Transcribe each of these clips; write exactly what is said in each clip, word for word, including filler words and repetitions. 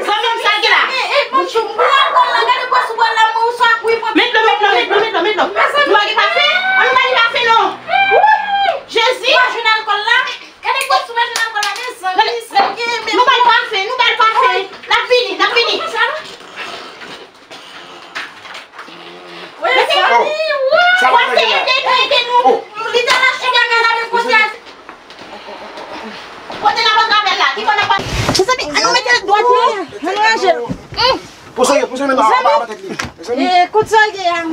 Zanmi m, sa l gen la? Bouch ou. Pran alkòl la, gade bwès ou pral la, mwen ou sa kwi pran. Met dlo, met dlo, met dlo, met dlo, met dlo. Nou pa gen pafen? An nou pa gen pafen non. Jezi. Ou pa jwenn alkòl la? Gade bwès ou pa jwenn alkòl la, mezanmi. Nou ba l pafen, nou ba l pafen. L ap vini, l ap vini. Oh, sa pa fè la. Ede nou, ede nou. Oh. Li t al achte kaka la, men kote a? Kote n ap antre avè l la? Ki bò n ap pase? Mezanmi, an nou mete l dwat non. An nou ranje l. Pou serye, pou serye, men non, an pa tèt li. Mezanmi. E, kote sa gen an?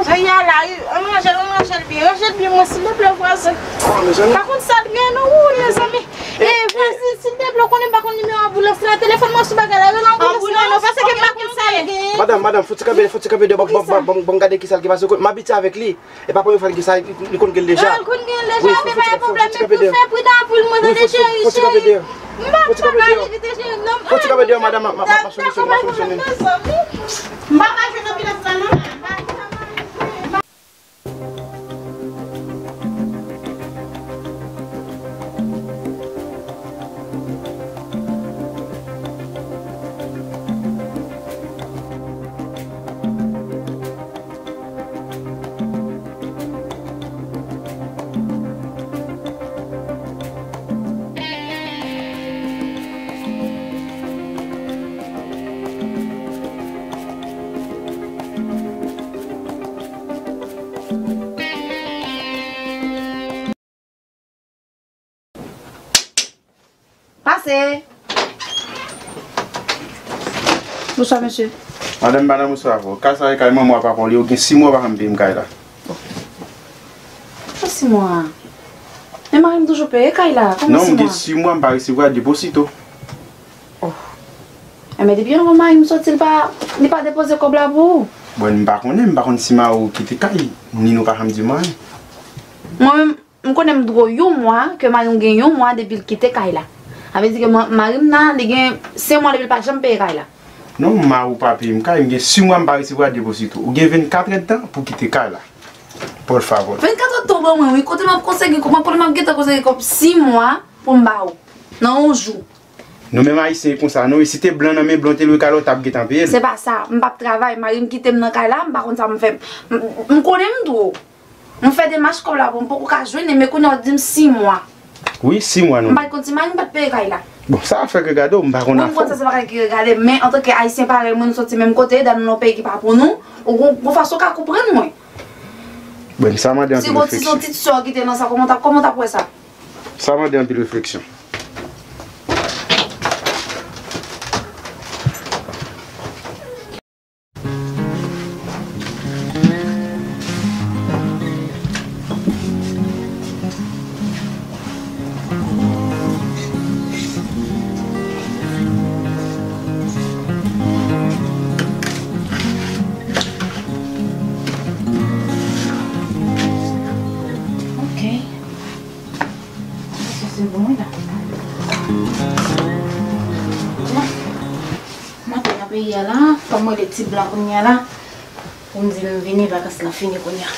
Sa y a la, an nou ranje l, an nou ranje l byen. Ranje l byen, mwen, silvouplè, vwazen. Oh, mezanmi. Pa konn sa l gen non, wi, mezanmi. E, vwazen, silvouplè, ou konnen m pa konn nimewo anboulans la. Telefòn mwen sou bagay la, rele anboulans la non, paske m pa konn sa l gen. Madanm, madanm, fò ti kanpe, fò ti kanpe deyò, ban m gade kisa l gen, paske m abitye avèk li. E pa premye fwa l gen sa, li, li konn gen l deja. Ah, l konn gen l deja, men pa gen pwoblèm, men fò fè pridan anpil, mwen tande cheri, cheri. M pa ka evite cheri, non. Fò ti kanpe deyò, madanm, m ap, m ap, m ap solisyone, m ap solisyone. M pa ka jwenn anbilans la non. Pase. Bonswa, mesye. Madanm, madanm, bonswa. Kay sa e kay manman w ak papa w li, ou gen sis mwa ou pa janm peye m kay la. Kòman sis mwa? Men mari m toujou peye kay la. Kòman sis mwa? Non, m gen sis mwa m pa resevwa deposito. Oh. Enben, depi yon mari m soti, li pa, li pa depoze kòb la pou ou. Bon, m pa konnen, m pa konn si mari w kite kay, ni nou pa janm di m anyen. Mwen menm, M konnen m dwe yon mwa, ke mari m gen yon mwa depi l kite kay la. Sa vle di ke mari m nan, li gen senk mwa depi l pa janm peye kay la. Non, mari w pa peye m kay, m gen sis mwa m pa resevwa deposito. Ou gen vennkat èdtan pou kite kay la. Por favor. Vennkat èdtan w ban mwen, wi. Kote m ap konsève, kote m ap gentan konsève kòb sis mwa pou m ba ou. Nan yon jou. Nou menm Ayisyen e konsa, non? E si te blan nan men blan, te lwe kay la, w t ap gentan peye l. Se pa sa. M p ap travay, mari m kite m nan kay la, m pa konn sa m fè. M, m konnen m dwe w. M fè demach kòb la pou m poko ka jwenn li, men kounye a w di m sis mwa. Wi, sis mwa non. M pa t konn si mari m pa t peye kay la. Bon, sa afè k regade w, m pa konn afè w. Mwen m konn sa se pa kay ki regade m, men antanke Ayisyen parèy mwen, nou soti menm kote, dan nou nan yon peyi ki pa pou nou, ou gon, gon fason w ka konprann mwen. Bon, sa mande anpil refleksyon. Si yon ti, yon ti sè ki te nan sa, kòman w t ap, kòman w t ap wè sa? Sa mande anpil refleksyon. Ok. Sa se bon, wi, la. Bon. M antre nan peyi a la, fò m rele ti blan kounye a la, pou m di l m vini, vakans lan fini kounye a.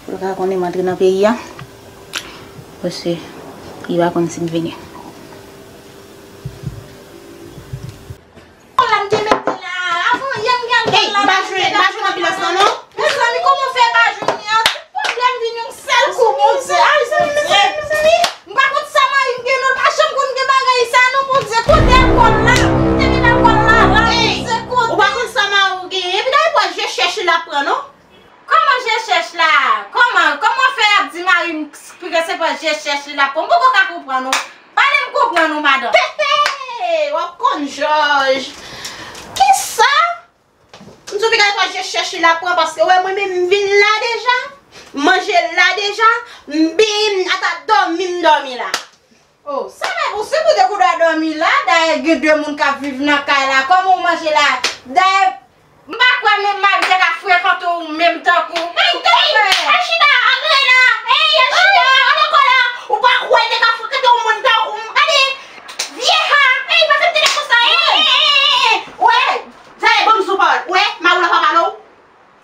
Pou l ka konnen m antre nan peyi a, paske li pa konn si m vini. Kòb la m te mete la, avan yè m gen kòb la. Ey, m pa jwenn, m pa jwenn anbilans lan non. Mezanmi, kòman w fè pa jwenn li an? Ti pwoblèm vin Ap pran non. Kòman je chèch la? Kòman, kòman fè y ap di mari m ke se pa je chèch li l ap pran? M poko ka konprann ou. Pale m konprann ou, madanm. Hey, w ap konn Jòj. Kisa? M di w piga se pa je chèch li l ap pran, paske wè mwen menm m vin la deja. M manje la deja. M bi, m ata dòmi m dòmi la. Oh, sa pa posib ou te kou dwa dòmi la. Dayè gen de moun k ap viv nan kay la. Kòman w manje la? Dayè, m pa kwè menm mari te ka frekante w menm tankou. Ey, ey, Achita, antre la. Ey, Achita, ann ankò la. Ou pa kwè te ka frekante w moun tankou m. Gade, vye ha. Ey, pa fè m tande konsa. Ey, ey, ey, ey. Wè, dayè, ban m sou pawòl. Wè, mari w la pa pale w.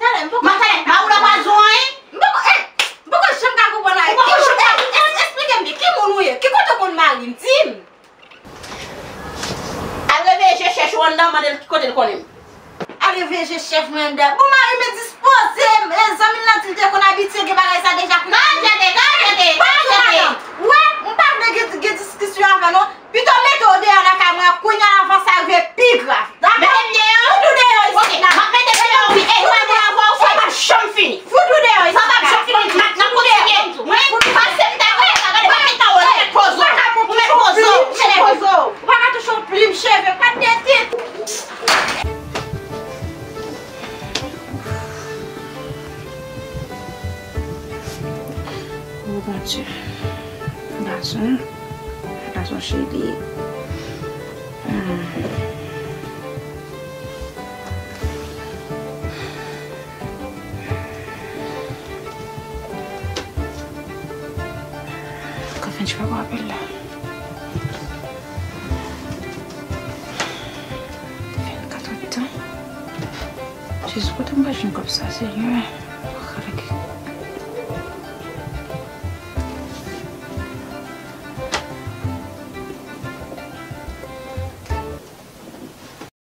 Talè, m poko. Matalè, pa ou la pa di w anyen? M poko, eh, m poko janm ka konprann la. Ou poko janm ka, es-, esplike m byen, ki moun ou ye? Ki kote w konn mari m? Di m. Al reveye je chèch ou anndan, mande l ki kote l konnen m. Al reveye je chèf mwen anndan. Bon, mari m endispoze, eh, zanmi l lan di l te konn abitye gen bagay sa deja kounye a. Ka tande, ka tande, ka tande. Wè, m pa vle gen, gen diskisyon avè w non. Pito mete w deyò lakay mwen an kounye a avan sa rive pi grav. Dakò? Mete m deyò? Fout ou deyò isit la. Ok, m ap mete m deyò wi. Ey, ou pa vle avè w, sa p ap janm fini. Fout ou deyò isit la. Sa p ap janm fini. N ap, n ap kontinye. Wi, pase m ta wè sa. Gade, pa met tan wè. Ou met poze w. Ou met poze w. Ou pa ka touche yon plim cheve. Ou pa ka touche yon plim cheve. Pat de tit. Oh, Bondye. Gason. Gason cheri. Hmm. Konbyen ti papa apèl la? Vennkat èdtan. Jezi, kote m pral jwenn kòb sa, Senyè?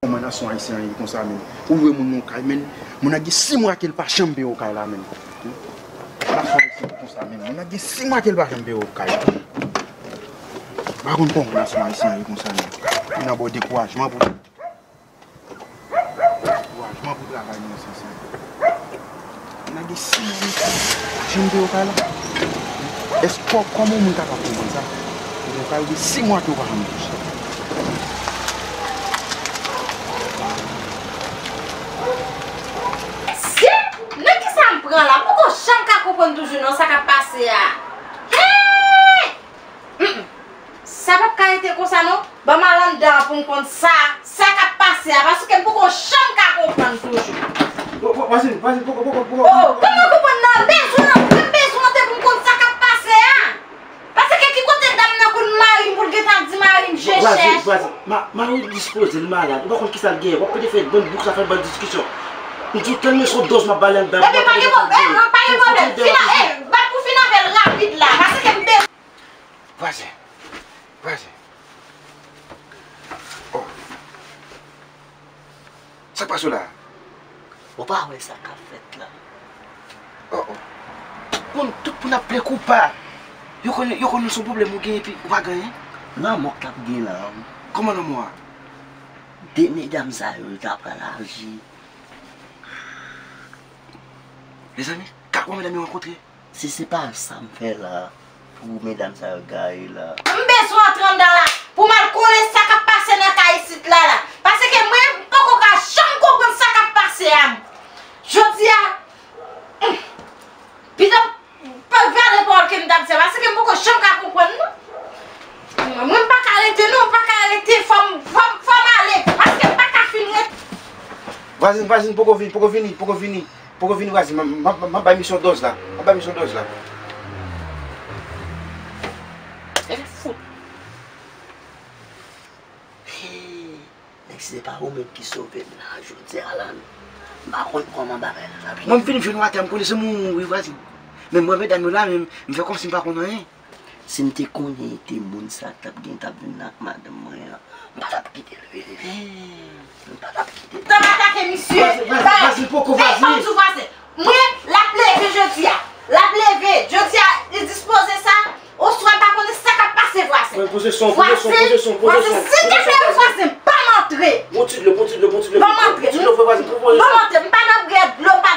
Kòman nasyon ayisyen an ye konsa menm? Ou wè moun nan kay menm, moun nan gen sis mwa ke l pa janm peye w kay la menm. Nasyon ayisyen an ye konsa menm, moun nan gen sis mwa ke l pa janm peye w kay la. M pa konn kòman nasyon ayisyen an ye konsa menm. Moun nan ba w dekourajman pou, dekourajman pou travay nan yon sans. Nèg gen sis mwa, pa janm peye w kay la. Èske, kòman yon moun kapab konprann sa? Ou gen yon kay, ou gen sis mwa ke w pa janm touche. Si, nan kisa m pran la? M poko janm ka konprann toujou non sa k ap pase a. Hey! Mm, mm. Sa p ap ka rete konsa non. Ban m al anndan an pou m konn sa, sa k ap pase a, paske m poko janm ka konprann toujou. Vwazin, vwazin, poko, poko, poko. Oh, kòman konprann nan? Bezwen an, m bezwen antre pou m konn sa k ap pase a. Paske ki kote dam nan konn mari m pou l gentan di mari m je chèch? Vwazin, vwazin, ma-, mari w dispoze, l malad. Ou pa konn kisa l genyen. W ap pede fè bann bouk sa, fè bann diskisyon. M di w tèlman se yon dòz m ap ba l anndan. Epi pa gen pwoblèm, pa gen pwoblèm. Fini, eh, bat pou fini avè l rapid la, paske m bezwen. Vwazin, vwazin. Oh. Sa k pase w la? Ou pa wè sa k ap fèt la? Oh, oh. Konn tout moun ap plenk ou pa. Yo konn, yo konn se yon pwoblèm ou gen epi ou pa gen anyen. Lanmò k t ap gen la. Kòman lanmò a? De medam sa yo, yo ta pral aji. Mezanmi, gad kòman medam yo rankontre. Si se pa sa m fè la, pou medam sa yo gaye la. M bezwen antre anndan la, pou m al konnen sa k ap pase nan kay isit la la. Paske mwen, m poko ka janm konprann sa k ap pase a. Jodi a, hmm, pito, pa vale pawòl ke m t ap di a, paske m poko janm ka konprann non. Mwen, mwen m pa ka rete non, m pa ka rete, fò m, fò m, fò m ale, paske m pa ka fin rete. Vwazin, vwazin, poko vini, poko vini, poko vini. Poko vini, vwazin, m, m, m, m ap bay misye yon dòz la. M ap bay misye yon dòz la. E fout. Hey, nèg, si se pa ou menm ki sove m la, jodi a la, m pa konn kòman bagay la t ap ye. Mwen, m fin jwenn w atè, m konnen se mwen ou ye, vwazin. Men mwen, medam yo la, men m fè kòmsi m pa konn anyen. Si m te konnen te moun sa k t ap gen, t ap vin nan ak madanm mwen an, m pa t ap kite l vini. M pa t ap kite l. T ap atake misye. Vwazin, vwazin, vwazin, poko vwazin. Ey, ban m di w vwazin. Mwen, l ap leve jodi a. L ap leve. Jodi a, li dispoze sa. Oswa, m pa konnen sa k ap pase vwazin. Poze son, poze son, poze son, poze son. Vwazin, silteple, vwazin, ban m antre. Bon ti dlo, bon ti dlo, bon ti dlo. Ban m antre. Bon ti dlo, vwazin, poze son. Ban m antre. M pa nan brè dlo, m pa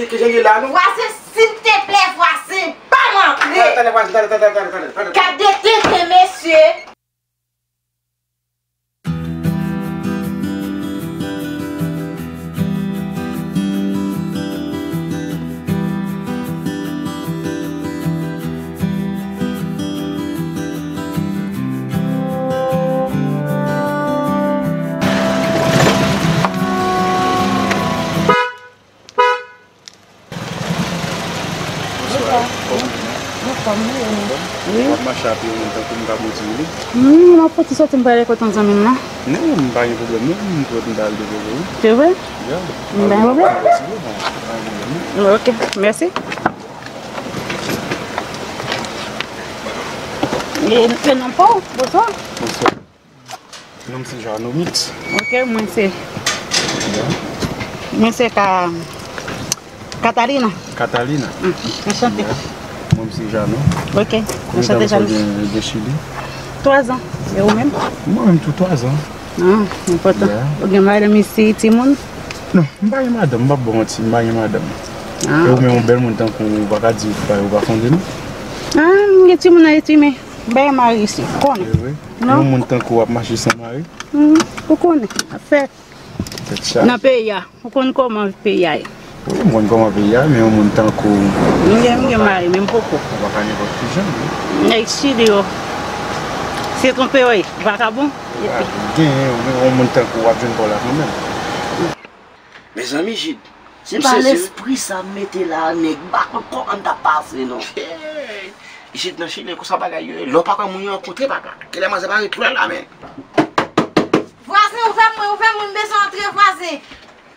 Ki jan ye la, non? Vwazen, silteplè, vwazen, ban m antre. Talè, talè, vwazen, talè, talè, talè, talè, talè. Gade tenten, mesye. Bonswa. Anfòm, wi, e nou? Wi. W ap mache a pye ou menm tankou m ka bondye li? Hmm, m ap fè ti soti, m prale kot yon zanmi m la. Non, m pa gen pwoblèm non, m kwè m ta al depoze wi. Se vre? Ya. M pa gen pwoblèm. Mèsi wi, m pa gen pwoblèm non. Ok, mèsi. E, e non pa w, bonswa. Bonswa. Non m se Jeannot Mix. Ok, mwen se, mwen se Ka-, Catalina. Catalina. Mm, anchante. Ya. Mwen m se Jeannot. Ok, anchante Jeannot. Konbyen tan ou gen, gen Chili? Twa zan. E ou menm? Mwen menm tou twa zan. Ah, enpòtan. Ya. Ou gen madanm isi, timoun? Non, m pa gen madanm, m p ap ba w manti, m pa gen madanm. Ah, e ou menm, ok. Yon bèl moun tankou w, ou pa ka di ou pa, ou pa fònde non. Ah, m gen timoun nan isi, men m pa gen mari isi, ou konnen. E vre? Non. Yon moun tankou w ap mache san mari? Hmm, ou konnen, ap fèt. Tèt chaje. Nan peyi a, ou konn kòman peyi a ye. Wi, m konn kòman peyi a, men yon moun tankou w. M gen, m gen mari, men m poko. Ou pa ka nenpòt ki jan, wi. Nèg Chili yo. Se twonpe yo ye, vakabon. Epi. Gen, yon, yon moun tankou w ap jwenn pa w la kanmenm. Mezanmi, Jid. Se pa lespri sa m mete la, nèg. M pa konn kòman m t ap pase, non. Hey! Isit nan Chili, konsa bagay yo ye. Lè w pa kwè moun yo rankontre, papa. Kilè manzè pa ret lwen la, men. Vwazen, ouvè mwen, ouvè mwen, m bezwen antre, vwazen.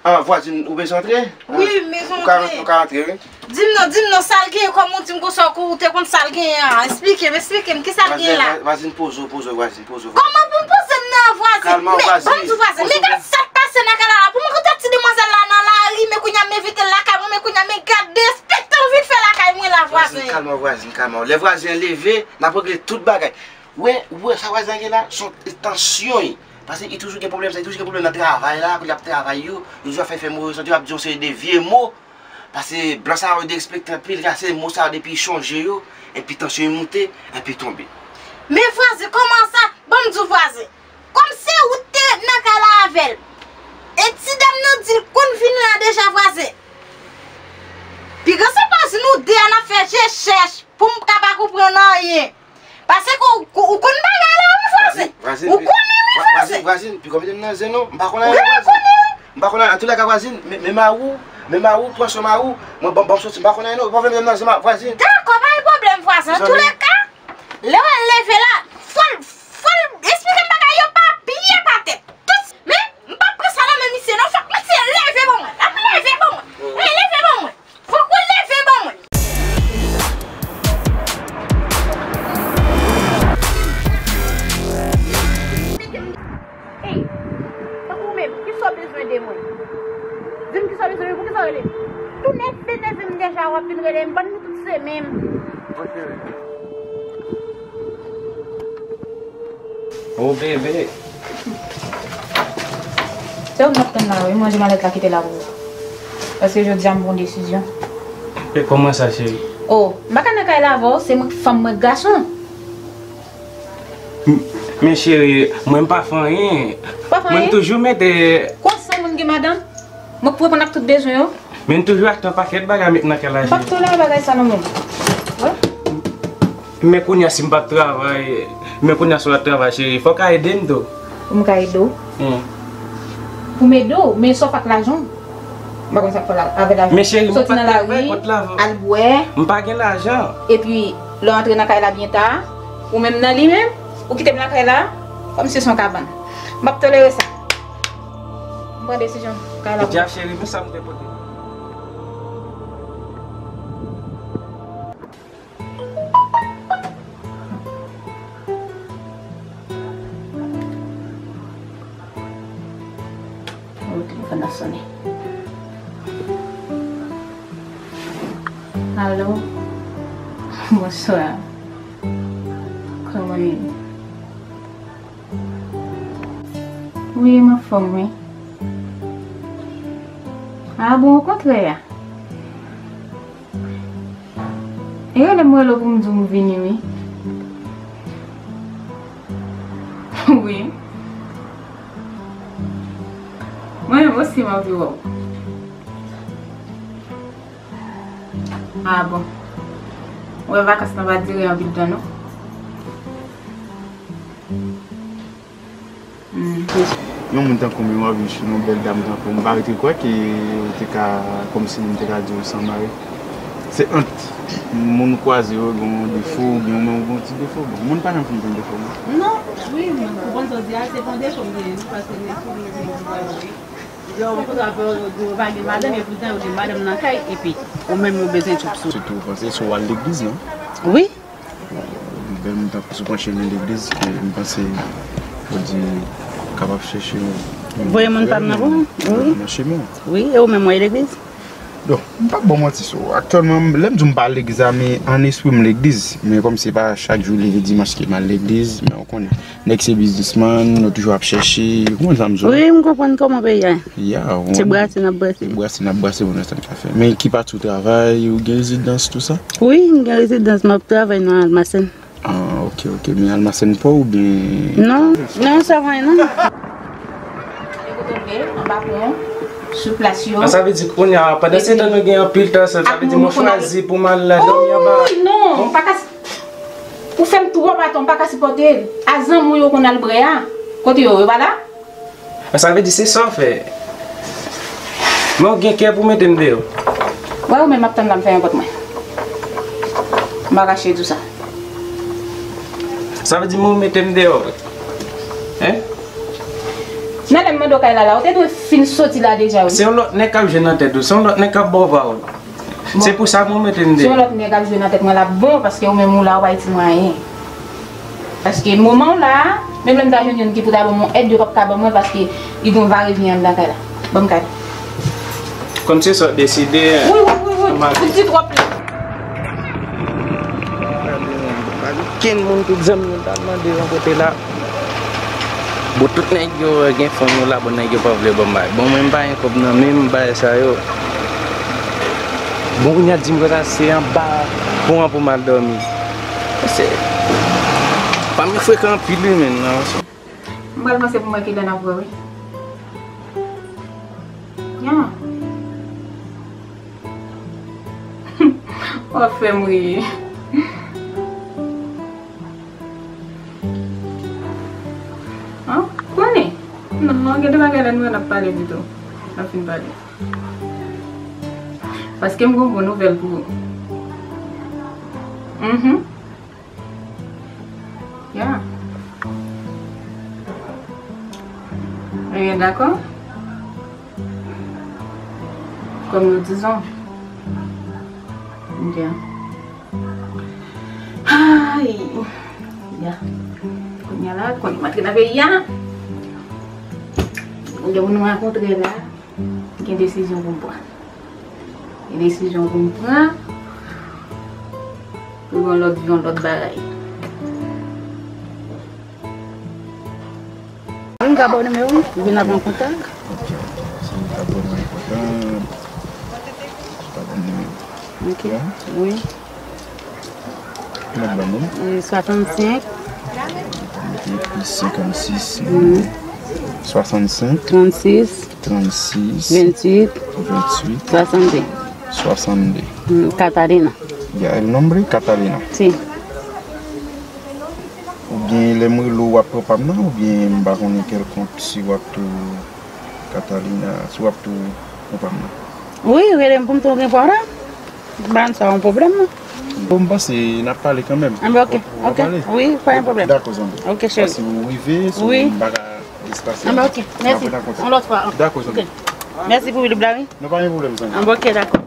Ah, vwazin, ou bezwen antre? Wi, m bezwen antre. Ou ka rantre, wi. Di m non, di m non, sa l genyen, kòman w di m konsa, ou te konn sa l genyen an? Esplike m, esplike m, kisa l genyen la? Vwazin, vwazin, poze w, poze w, vwazin, poze w. Kòman pou m poze m nan, vwazin? Kalma w, vwazin. Men, ban m di w, vwazin, men gad sa k pase nan kay la la. Pou mwen konn ti demwazèl la nan lari, men kounye a m envite l lakay mwen, men kounye a, men gad derespektan vin fè lakay mwen la, vwazin. Vwazin, kalma w, vwazin, kalma w. Lè vwazin an leve, n ap regle tout bagay. Ou wè, ou wè sa vwazin an gen la, se yon tansyon, wi. Paske li toujou gen pwoblèm sa, li toujou gen pwoblèm nan travay la, kote l ap travay yo, li toujou ap fè, fè move sante, yo ap di yon seri de vye mo. Paske blan sa yo derespekte anpil, kase mo sa yo depi li chonje yo, epi tansyon li moute, epi tonbe. Men vwazin, kòman sa? Ban m di w vwazin. Kòm se ou k te nan kay la avè l. E ti dam nan di l konn vin la deja vwazin. Pi gran se vwazin nou de a n ap fè je chèch pou m ka pa konprann anyen. Paske ou, ou, ou konn bagay la wi vwazin. Vwazin, ou konnen wi vwazin. Vwazin, pi konpite m nan zen non. M pa konn anyen vwazin. Wi, ou konnen wi. M pa konn anyen. Antoulèka vwazin, men, men mari w, men mari w, pran swen mari w. Mwen, ban, ban m soti, m pa konn anyen non. Ou pa vle mete m nan zen vwazin. Dakò, pa gen pwoblèm vwazin. Antoulèka, lè w al leve la, fò l, fò l esplike m bagay yo pa pye pa tèt. Tout, men, m p ap pran sa nan men misye non, fòk misye leve ban mwen. L ap leve ban mwen. Wi, leve ban mwen. Fòk ou leve ban mwen. Ey, tankou ou menm, kisa w bezwen de mwen? Di m kisa w bezwen de mwen, poukisa w rele m? Tou nève nève m deja, w ap vin rele m, bann nou tout se menm. Bon, cheri. Oh, bebe. Se ou m ap tann la wi, m ranje malèt la kite la pou ou. Paske jodi a m pran desizyon. E kòman sa, cheri? Oh, m pa ka nan kay la avè w, se mwen k fanm, mwen k gason. M-, men cheri, mwen m pa fè anyen. Pa fè anyen? Mwen m toujou mete. Konsa moun gen madanm? Mwen k pou reponn ak tout bezwen yo. Men n toujou achte yon pakèt bagay met nan kay la, cheri. M p ap tolere bagay sa non, menm. Wi. Men kounye a si m p ap travay, men kounye a si w ap travay, cheri, fò w ka ede m tou. Pou m ka ede w? Hmm. Pou m ede w, men sa w fè ak lajan w? M pa konn sa k fè avè lajan. Men cheri, mwen pa t travay kont lajan. Soti nan lari, al bwè. M pa gen lajan. Epi, lè w antre nan kay la byen ta, ou menm nan li menm, ou kite m lakay la, kòmsi se yon kabann. M p ap tolere sa. M pran desizyon kay la. Djab cheri, men sa m te pote. Oh, telefòn nan sonnen. Alo. Bonswa. Kòman w ye? Wi, m anfòm, wi. A bon, okontrè. E rele m, rele w pou m di w m vini, wi. Wi. Mwen menm osi m anvi wè w. Ah bon. Ou wè vakans lan pa dire anpil tan non. Hmm. Yon moun tankou m, w ap viv sou yon bèl dam tankou m, m pa rete kwè ke ou te ka, kòmsi m te ka di w san mari. Se ant moun ou kwaze yo gen yon defo, oubyen ou menm ou gen yon ti defo. Bon, moun pa janm fin gen defo, non. Non, wi, mwen konprann sa w di a, se pa yon defo m genyen, paske m gen soulye m gen yon ti bagay. Jan ou konn ap di w pa gen madanm, e poutan yo gen madanm nan kay, epi ou menm yo bezwen tchoup sou. Sitou ou panse si w al legliz, non? Wi. Bèl moun tankou sou panche nan legliz, ke m panse, pou di, kapab chèche yon, yon vrè moun pa m nan pou mwen, wi, nan chemen. Wi, e ou menm, w al legliz? Donk, m p ap ba w manti sou ou. Aktyèlman, lè m di w m pa al legliz la, men an espri m legliz. Men kòm se pa chak jou leve dimanch ke m al legliz, men ou konnen, nèg se biznismann, yo toujou ap chèche, ou konprann sa m di w la? Wi, m konprann kòman peyi a ye. Ya, se brase n ap brase. Se brase n ap brase pou nou sa n ka fè. Men ki pati ou travay, ou gen rezidans, tou sa? Wi, m gen rezidans, m ap travay nan Almasen. Ah, ok, ok. Men Almasen pa w oubyen? Non, non, sa va, non. Ekoute, anba pon, sou plas yo. Ah, sa vle di kounye a, pandan se tan nou gen anpil tan ansanm, sa vle di mwen chwazi pou m al la dòmi anba. Wi, non, m pa ka. Ou fè m twòp atann, m pa ka sipòte l. A zanmi w yo konn al bwè a. Kote yo, yo pa la? Sa vle di se sa w fè. Men w gen kè pou mete m deyò. Wè ou menm ap tann la m fè nenpòt mwen. M pa ka cheri di w sa. Sa vle di men w mete m deyò vre. Hein? Nan lè m mande w kay la la, ou te dwe fin soti la deja wi. Se yon lòt nèg k ap jwe nan tèt ou, se yon lòt nèg k ap ba w pawòl. Se pou sa mwen mete m deyò. Se yon lòt nèg ap jwe nan tèt mwen l ap bon, paske ou menm ou la ou pa itil mwen anyen. Paske moman w la a, menm lè m ta jwenn youn ki pou ta ban m yon èd, yo p ap ka ban mwen paske li gen yon varevyen anndan kay la. Ban m kay. Kòm se sa w deside. Wi, wi, wi, wi. Ou di twòp la. Pa gen okenn moun tout zanmi m ta mande yon kote la. Bon, tout nèg yo gen fanm yo la, bon, nèg yo pa vle ban m bagay. Bon, mwen m pa gen kòb nan men m, bagay sa yo. Bon, kounye a di m konsa se anba pon an pou m al dòmi. Se pa m frekan anpil wi, men non. M pral panse pou mwen kilè n ap wè wi. Ya. W ap fè m ri. An? Konnen? Non, gen de bagay la nou wè n ap pale pito. N ap fin pale. Paske m gen yon bon nouvèl pou ou. Mhm. Ya. Ebyen, dakò. Kòm nou dizon. Ebyen. Ay! Ya. Kounye a la, kounye a m antre nan peyi a. Gen moun m rankontre la, gen desizyon pou m pran. Gen desizyon pou m pran pou yon lòt, yon lòt bagay. Wi, m ka ba w nimewo m, ou vin ap an kontak. Ok, si w ka ba w nimewo kontak, ou ka ba m nimewo. Ok, wi. Ki lòt ba moun? E, swasannsenk. Plis senkannsis. Mhm. Swasannsenk. Trannsis. Trannsis. Venntuit. Venntuit. Swasannde. Swasannde. Mm, Catalina. Ya el nombre Catalina. Si. Oubyen lè m rele w, w ap pran pa m nan, oubyen m pa konnen kèlkonk si w ap tou Catalina, si w ap tou pran pa m nan. Wi, rele m pou m tou gen pwoblèm. Ban sa yon pwoblèm, non. Bon, m panse n ap pale kanmenm. Anben, ok, ok. Wi, pa gen pwoblèm. Dakò, zanmi. Ok, cheri. Pase ou rive, si m pa ka despase. Anben, ok, mèsi. Yon lòt fwa. Dakò, zanmi. Mèsi pou lib la, wi. Non, pa gen pwoblèm, zanmi. Anben, ok, dakò.